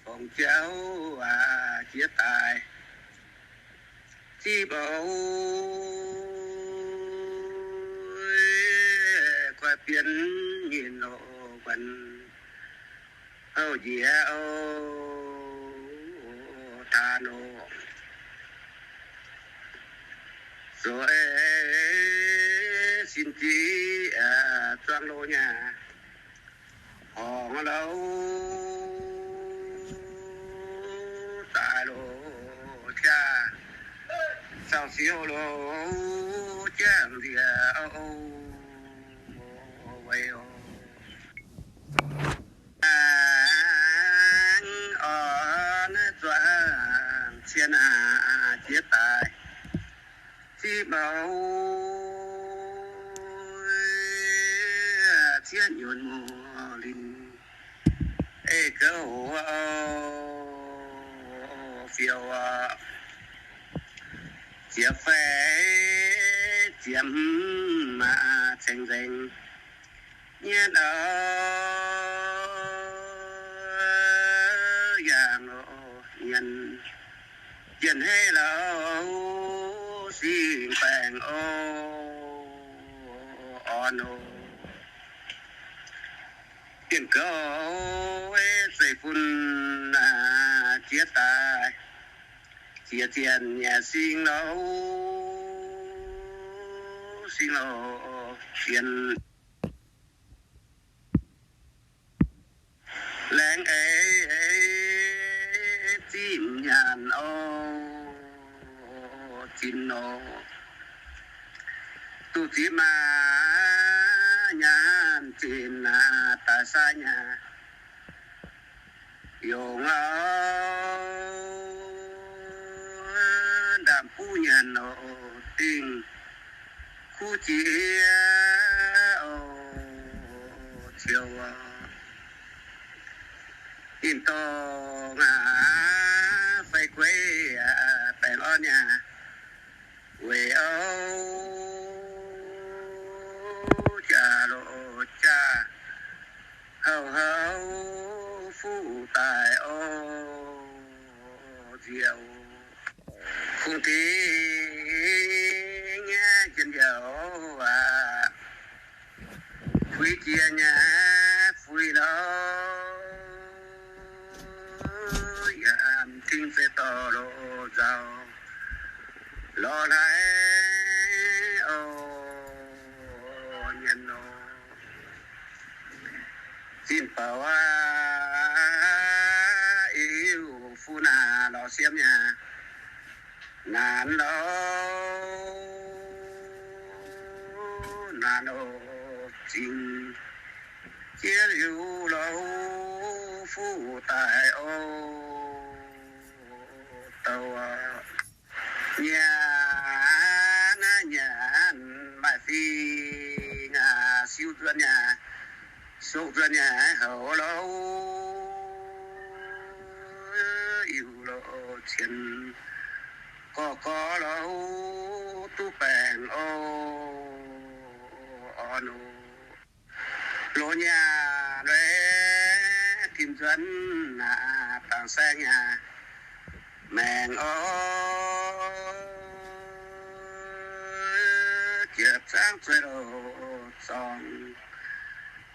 Fongc jauv aac jiex daaih zipv oc, guaih bienx nyinh oc, guanh houv njiec oc, taan oc. Zoux sin ziqv zuangx loz nyei, horngz loz daaih loz qaqv, cau siouv loz jangx nziex oc, weic oc. Aengx orn naaiv zuangx cien aac jiex daaih zipv oc, ciev nyunc muoz linh, ei gouv oc, fiouv oc, ziepc feix ziepc hmz maaih ceng-nzengc nyienh oc, yangh oc, nyienh jienh heiv loz singx baengc oc, orn oc. Bienh gouv zeiv-fun jiex daaih, jiex zienh nyei singx loz, singx loz zienh. Laengz eix zipv nyaanh oc, zinh oc. Duqv zipv maaih nyaanh zinh daaih sai nyaanh, yongc oc, ndaamv-buv nyaanh oc, dingh kuv jiex oc, ciouv oc. Ninh dorngc aac fai gueiv aac baengh orn yaac weic oc, jaax loz jaax, houv houv fuqv daaih oc, nziouv. Kungx dingc nyei jien nziouv aac, fuix jiex nyei fuix loz, yaac m'zing zeiv dorh loz nzauh lorz hlaax oc, nyanc oc. Zinh bouc aac, iu-fun aac, lorz siem yaac naanc loz, naanc oc, zingh jiex liuz loz, fuqv daaih oc, douc oc. Nyanc naaiv nyanc maaih fingx aac, siou nzuonx yaac, sokv nzuonx yaac, houv loz, iu loz, cien gorx gorx loz, duqv baengh oc, orn oc. Loz nyaanh weic tim nzuonx aac, dangc saeng yaac maengc oc, jiepc zaangv zueih loz zorngx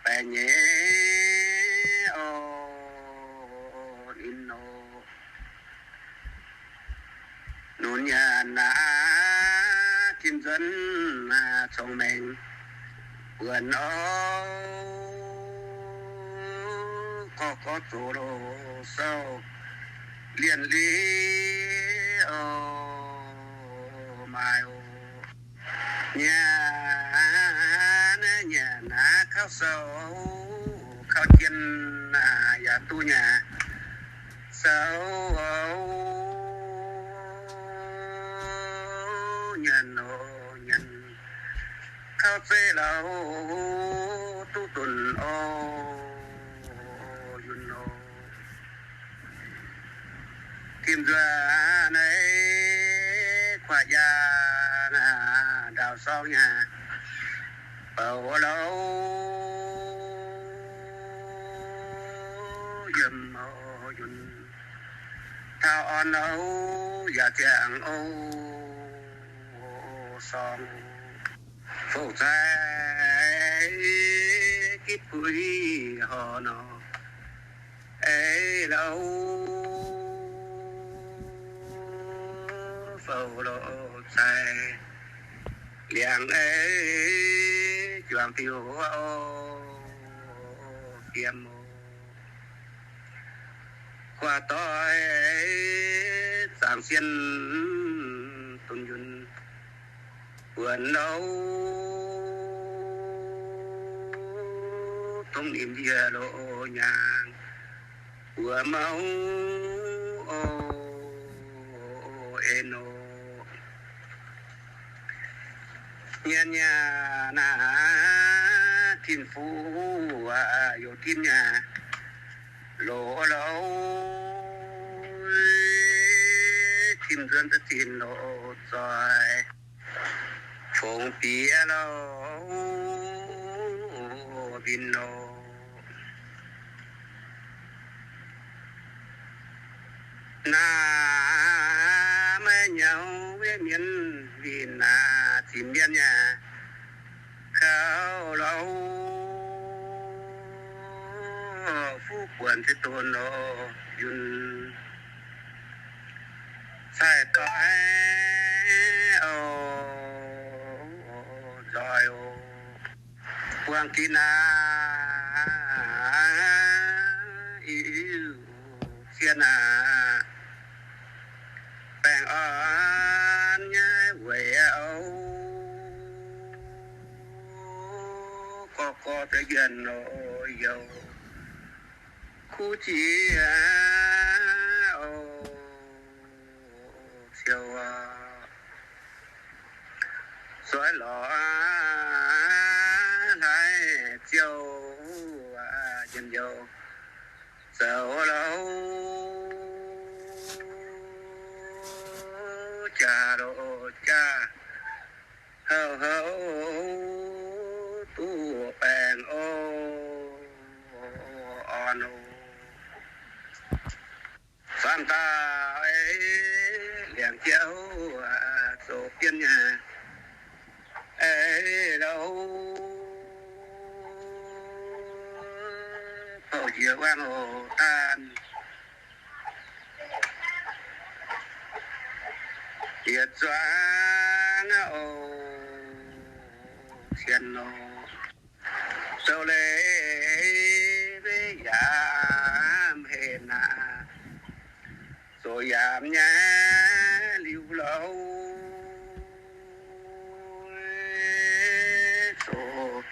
baengc nyei oc, ninh oc. Nunc nyanc aac, tim nzuonx aac, congx maengc buonc oc, gorx gorx zoux loz souv lienh liv oc, maaih oc. Nyanc naaiv nyanc aac, kauv souv kauv jien aac, yaac duqv nyanc souv oc, nyanc oc, nyanc kauv zeiv loz, duqv dunc oc, yunh oc. Tim nzuonx naaiv kuaaiv yaac ndaauh sorng yaac bouc loz, yiem o yunh. Taux orn louv yaac ziangh o sorng. Fouv cai gitv puix horh nor, ei louv fouv loz cai liangx ei juangc diuh o fiem o. Guaax doix zaangc sienh dunh yunh buonc louv, dongh nimc ndie loz nyaangc buoz mouv o en o. Mienh nyaah naaic tin-fuqv youz dinv nyaah loz louv, tim nzuonx za'zinh loz zoih, fongc bieqc louv winh loz. Naaiv maiv nyauv wiev mienv winh naaic zinh mienv nyaah kaux louv, fuqv buonc ziex donx loz yunh cai doix o nzoih o. Buangh ginx aac, iu cien aac, baengh orn nyei weic o, gorx gorx deix yienh o youh, kuv jiex o ciouv aac, zoih lorz hlaaix ziouv aac, njien-youh zoux louv jaax loz jaax, houh houh duqv baengh o orn o. Faam dauh ei liangx jauv aac, zoux bienv nyei ei louv, pouc njiec wangv oc daanh, yietc zuangx oc cien oc. Zoux leiz maiv yaac mv henv aac, zoux yaac mv nyaiv liuz louv, zoux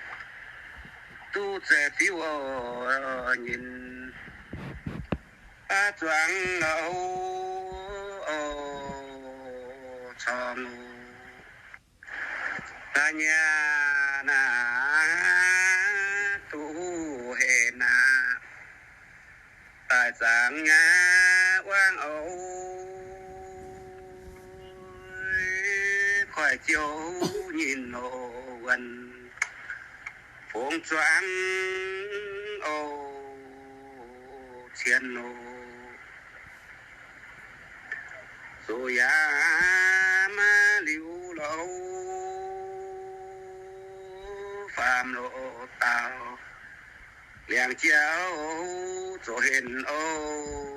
duqv zeiv fiuv oc nyinc baav zuangx louv oc corngh oc. Da'nyeic naaic duqv henv aac, daaih zaangc nyei wangv oc, koiv-jiouv nyinh oc wuonh, fungx zuangx oc cien oc. Zoux yaac maiv liuz louv, faam loz daauh liangx jauv zoux henv oc.